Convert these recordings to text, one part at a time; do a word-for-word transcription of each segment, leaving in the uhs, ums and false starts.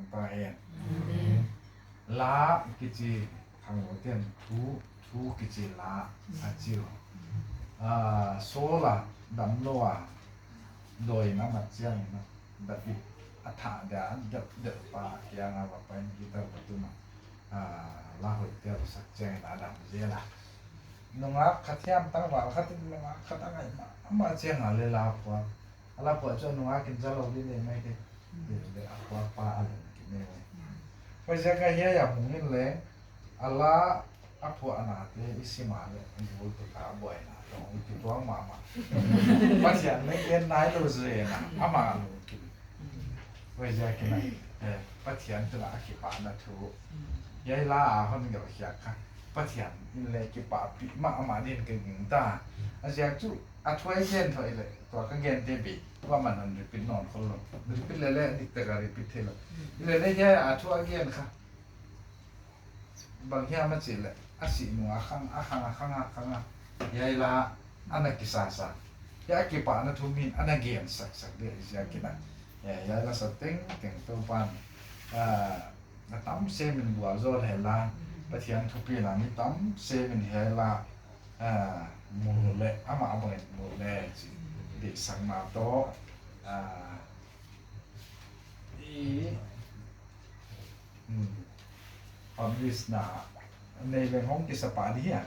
Pa hen. La kici khangno ten thu, thu kici la a ci uh. Ah, Saul a dam lo a dawi na mat ciangin David a thah dia a deuhdeuh pa kiangah va pai in guitar va tum a, ah, la hoihte a va sak ciangin a dam zel a. Nungak khat hiam tangval khat in nungak khat a ngaih mahmah ciangah le la phuak. A la phuak cu a nungak in za lo ding nei mai te. Tua le a phuakpa a lungkim e. Huaiziak a hiai a hmung in leng a la a phuahnate i sim a le a gul tuk a buaina tawh hong kituak mahmah. Pathian leng gen nai lo zen a amah a lungkim. Huaiziak in a, eh, Pathian tungah a kipahna thu hiai la a hon gelhkhiak kha Pathian in le kipahpih mahmah dingin ka gingta. A ziak cu a thu a i gen thawh i le tua ka gente bik tua man hon repeat nawn khol lo. Repeat le le diktak a repeat thei lo. I le le hiai a thu a gen kha bang hiam a cih leh a sih nung a khang a khang a khang a khang a hiai la a na kisasa. Hiai a kipahna thu mi in a na gen saksak ding a ziak in a, eh, hiai la sa tengteng Topan, ah, a tam semin gualzawl hen la Pathian thupina mi tam semin hiai la, ah, mu le amah bangin mu le ci deihsakna tawh, ah, i Hmm. Publish na nei leng hong kisa pah dih hia?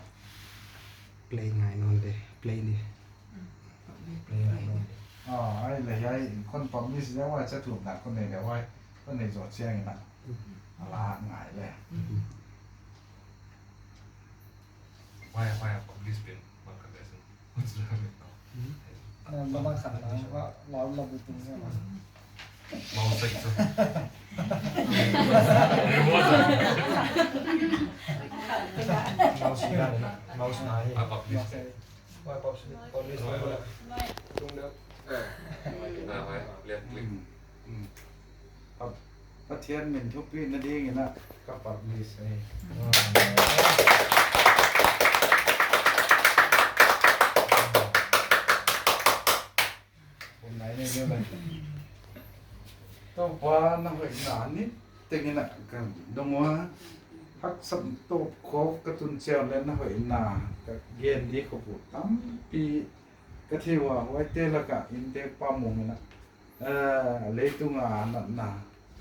Play ngai nawn dih, play dih. Play ngai nawn dih. Ah, ai le hiai kon publish le huai ca thum na kon nei le huai kon nei zawh ciangin a la ngai le. Huai, huai publish pen man ka best. Pathian min thupina dingin a ka publish hi. Topa na hoihna niteng in a ka dong ua, haksat tawpkhawk ka tun ciang le na hoihna ka gen dih khop uh tampi ka thei ua, huaite lakah innteekpa Mung in a, eh, leitunga natna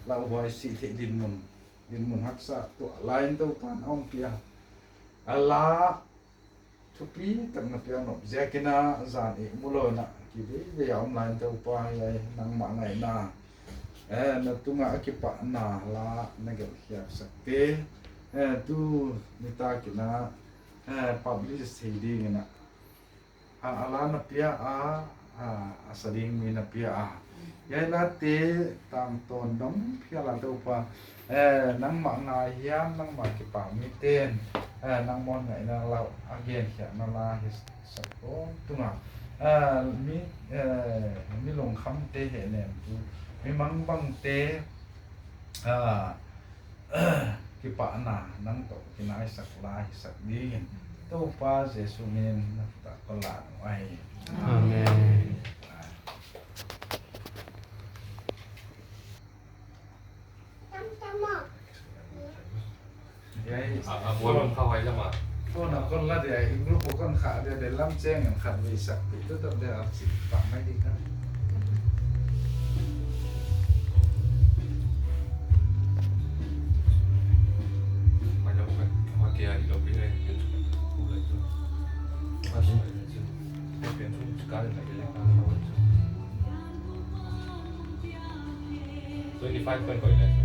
lauhuai sih theih dinmun, dinmun haksa tuah lai in Topa na hong pia. A la thupi tak na piak nop ziakin a zan i mu lo in a kiveivei a om lai in Topa hiai nangmah ngaihna, eh, na tungah a kipahna la na gelhkhiak sakte, eh, tu nitakin a, eh, publish thei dingin a a, a la na pia a, a, a sa ding mi na pia a. Hiai late tangtawn dong phial a Topa, eh, nangmah ngai hiam, nangmah kipah miten, eh, nangmah ngaihna lau a genkhiatna la hi sak tawntung a, eh, mi, eh, mi lungkhamte hehnem tu, mi mangbangte, ah, kipahna nang tawh kinaisak la hisak dingin Topa Jesu min in na thutak kong la nuam hi. Amen. Hiai a, a bual om kha huai lam a. Phone a kon la dia, i group a kon khah dia, dia lam ciangin khat vei sak pih tutup dia a cih pah mai ding kha. Twenty-five point koi le.